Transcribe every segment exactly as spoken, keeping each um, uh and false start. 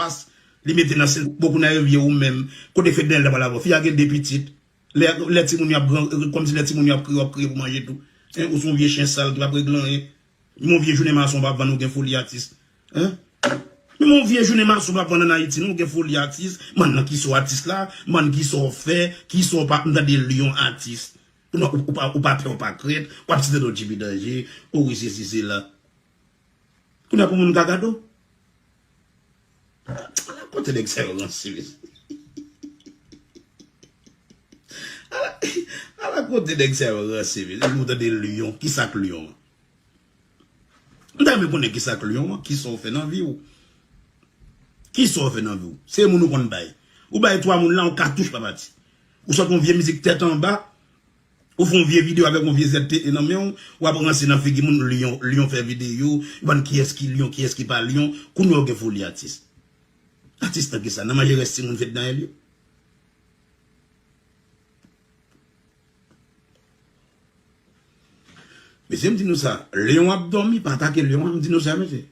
pas, li mete nan sèl. Bon, kounye a yo vye ou menm. Kote Fednel ta pral avè w? Fi a gen de pitit. Lè, lè timoun yo ap gran, kòmsi lè timoun yo ap kriye, w ap kriye pou manje tou. Hein, ou se yon vye chen sal ki p ap regle anyen. Menm yon vye jounen mason w p ap vann, ou gen foli atis. Hein? Menm yon vye jounen mason w p ap vann ann Ayiti, non, ou gen foli atis. Mann nan, kisa w atis la, mann, kisa w fè, kisa w pa, m tande Lion atis. Ou, non, ou, ou pa, ou pa pè, ou pa krent, w ap site non Jimmy Danje, ou wi sesi sela. Kounye a pou moun ka gade w. Ala kote nèg sa yo ranse, mesye. Ala, ala kote nèg sa yo ranse, mesye. Epi ou tande Lion, kisa k Lion an? M ta renmen konnen kisa k Lion an, kisa w fè nan vi w. Kisa w fè nan vi w? Se moun ou konn bay. Ou bay twa moun la, yon katouch pa pati. Ou sòt yon vye mizik tèt anba, ou fè yon vye videyo avèk yon vye Z T E nan men w, w ap ranse nan figi moun, Lion, Lion fè videyo, ou konn kiyès ki Lion, kiyès ki pa Lion, kounye a w gen foli atis. Atis nan kisa? Nan manje rès timoun Fednaelle yo? Mesye, m di nou sa, Lion ap dòmi, pa atake Lion an, m di nou sa, mesye.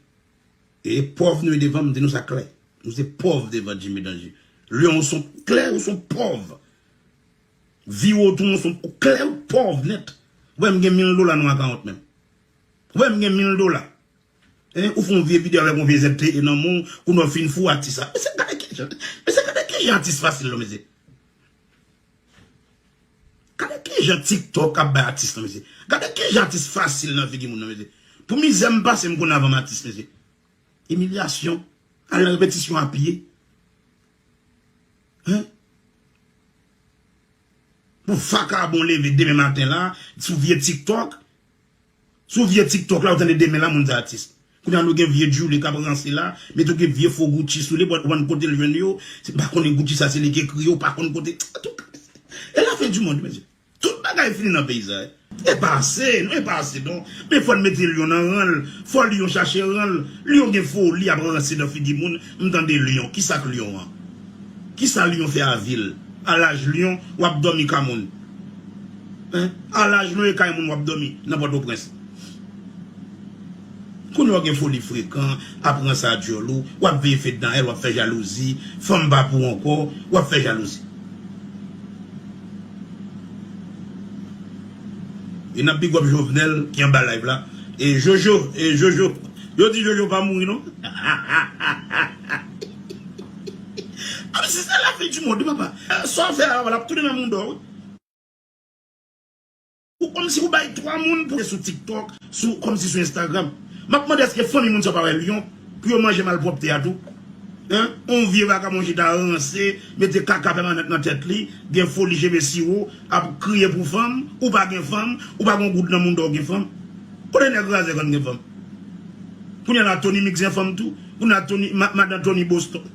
E pòv nou ye devan, m di nou sa klè. Nou se pòv devan Jimmy Danje. Lion, ou se yon klè, ou se yon pòv. Vi w tou, ou se yon klè, ou pòv nèt. Ou wè m gen mil dola nan akawont menm. Ou wè m gen mil dola. Hein, ou fè yon vye videyo avèk yon vye Z T E nan men w, kounye a w fin fou atis la. Mesye, gade kijan, mesye, gade kijan atis fasil non, mesye. Gade kijan TikTok ap bay atis lan, mesye. Gade kijan atis fasil nan figi moun nan, mesye. Pou mizè m pase, m konn avan m atis, mesye. Imilyasyon. Al nan repetisyon a pye. Hein? Pou vakabon leve demen maten la, sou vye TikTok. Sou vye TikTok la, ou tande demen la, moun sa atis. Kounye a nou gen vye Djouly k ap ranse la, mete yon vye fo Gucci sou li, ou konn kote l jwenn yo, se pa konnen Gucci sa se li ki ekri yo, ou pa konn kote. E la fin di mond, mesye. Tout bagay fini nan peyi sa, wi. E pa ase, non, e pa ase, non. Men fò n mete Lion nan ran l, fò Lion chache ran l. Lion gen foli ap ranse nan figi moun, m tande Lion. Kisa k Lion an? Kisa Lion fè a vi l? A laj Lion, w ap dòmi ka moun. Hein? A laj nou e kay moun w ap dòmi nan Pòtoprens. Kounye a w gen foli frekan, ap ranse a dyòl ou, w ap veye Fednaelle, w ap fè jalouzi, fanm pa pou w ankò, w ap fè jalouzi. E n ap big up Jovenel ki anba live la. E Jojo, e Jojo. Yo di Jojo pa mouri non. A, men se sa la fin du monde, papa. Sa w fè a, l ap tounen nan mouda w, wi. Ou kòmsi ou bay twa moun pou sou TikTok, sou, kòmsi sou Instagram. M ap mande èske fanmi moun sa pa wè Lion pou yo manje malpwòpte a tou? Hein? On vye vakabon chita ranse, mete kaka pèmanant nan tèt li, gen foli cheve siwo, ap kriye pou fanm, ou pa gen fanm, ou pa gen goud nan mouda w gen fanm. Kote nèg razè konn gen fanm? Kounye a la Tony Mix gen fanm tou. Kounye a Tony, ma-, madan Tony Boston.